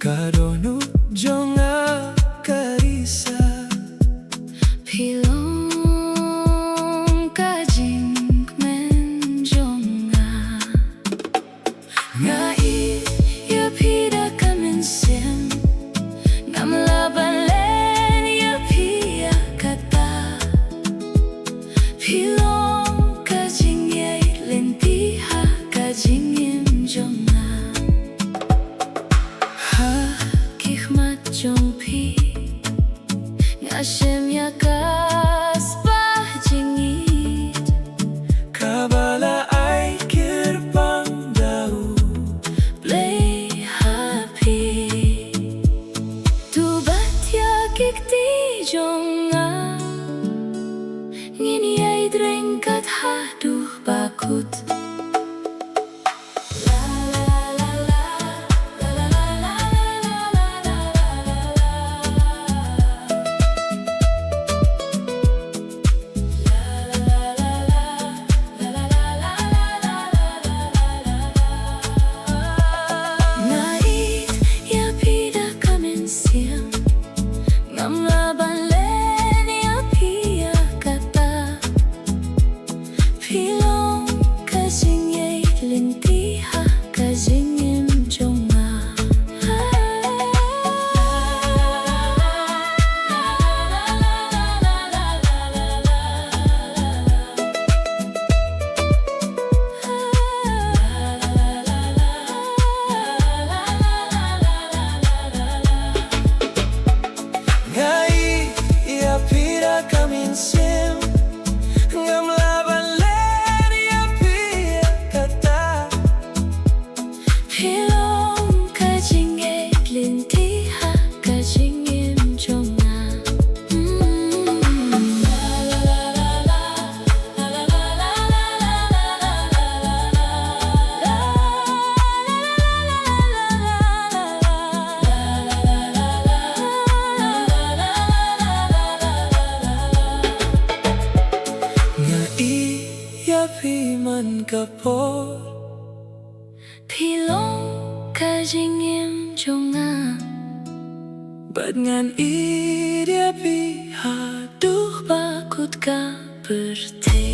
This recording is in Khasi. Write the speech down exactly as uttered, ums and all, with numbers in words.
Ka dohnud jong nga ka risa. Phi long ka jingkmen jong nga. Nga ïeit ïa phi da ka mynsiem. Ngam lah ban len ïa phi ïa kata. Phi long ka jingïeit lynti ha ka jingim jong nga. Ha ki khmat jong phi nga shem ïa ka spah jingïeit kaba la ai kyrpang da U Blei ha phi. To bat ïa ki kti jong nga ngin ïai dreng kat haduh ba kut. Nga ïeit ïa phi da ka mynsiem. Ngam lah ban len ïa phi ïa kata. Phi long ka jingïeit lynti ha ka jingim jong nga. Nga ïeit ïa phi da ka mynsiem. Ngam lah ban len ïa phi ïa kata. Phi long ka jingïeit lynti ha ka jingim jong nga. Mm. Nga ïeit ïa phi man ka por. Phi long ka jingim jong nga. Bad ngan ïeit ïa phi haduh ba kut ka pyrthei.